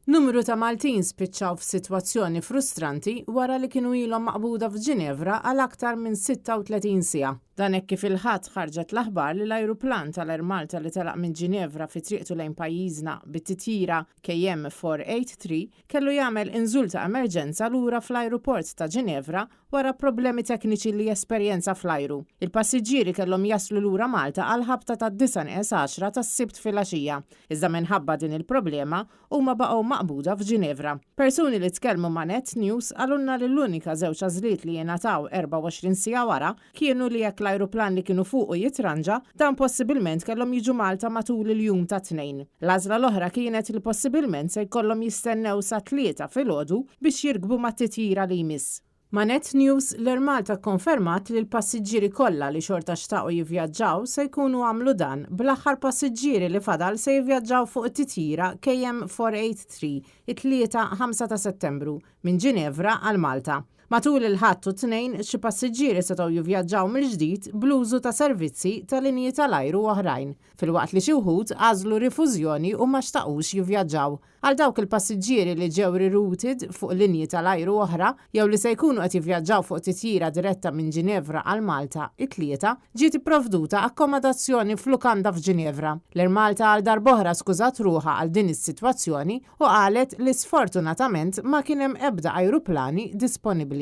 Numru ta' Maltin spiċċaw f'sitwazzjoni frustranti wara li kienu ilhom maqbuda f'Ġinevra għal aktar minn 36 siegħa. Dan hekk kif il-Ħadd ħarġet l-aħbar li l-ajruplan tal-Air Malta li telaq minn Ġinevra fi triqtu lejn pajjiżna bit-titjira KM 483 kellu jagħmel inżul ta' emerġenza lura fl-ajruport ta' Ġinevra wara problemi tekniċi li esperjenza fl-ajru. Il-passiġġieri kellhom jaslu lura Malta għall-ħabta tad-disgħa nieqes għaxra tas-Sibt filgħaxija, iżda minħabba din il-problema huma baqgħu maqbuda f'Ġinevra. Persuni li tkellmu ma' Net News qalulna li l-unika żewġ għażliet li jingħataw 24 siegħa wara kienu li jekk l-ajruplan li kienu fuqu jitranġa, dan possibilment kellhom jiġu Malta matul il-jum tat-Tnejn. L-għażla l-oħra kienet li possibilment se jkollhom jistennew sat-Tlieta filgħodu biex jirkbu mat-titjira li jmiss. Ma' Net News, l-Air Malta kkonfermat li l-passiġġieri kollha li xorta xtaqu jivvjaġġaw se jkunu għamlu dan, bl-aħħar passiġġieri li fadal se jivvjaġġaw fuq it-titjira KM 483 it-Tlieta 5 ta' Settembru minn Ġinevra għal Malta. Matul il-Ħadd u t-Tnejn, xi passiġġieri setgħu jivvjaġġaw mill-ġdid bl-użu ta' servizzi ta' linji tal-ajru oħrajn, filwaqt li xi wħud għażlu rifużjoni u ma xtaqux jivvjaġġaw. Għal dawk il-passiġġieri li ġew rerouted fuq linji tal-ajru oħra jew li se jkunu qed jivvjaġġaw fuq titjira diretta minn Ġinevra għal Malta it-Tlieta, ġiet ipprovduta akkomodazzjoni f'lukanda f'Ġinevra. L-Air Malta għal darb'oħra skużat ruħha għal din is-sitwazzjoni u qalet li sfortunatament ma kien hemm ebda ajruplani disponibbli.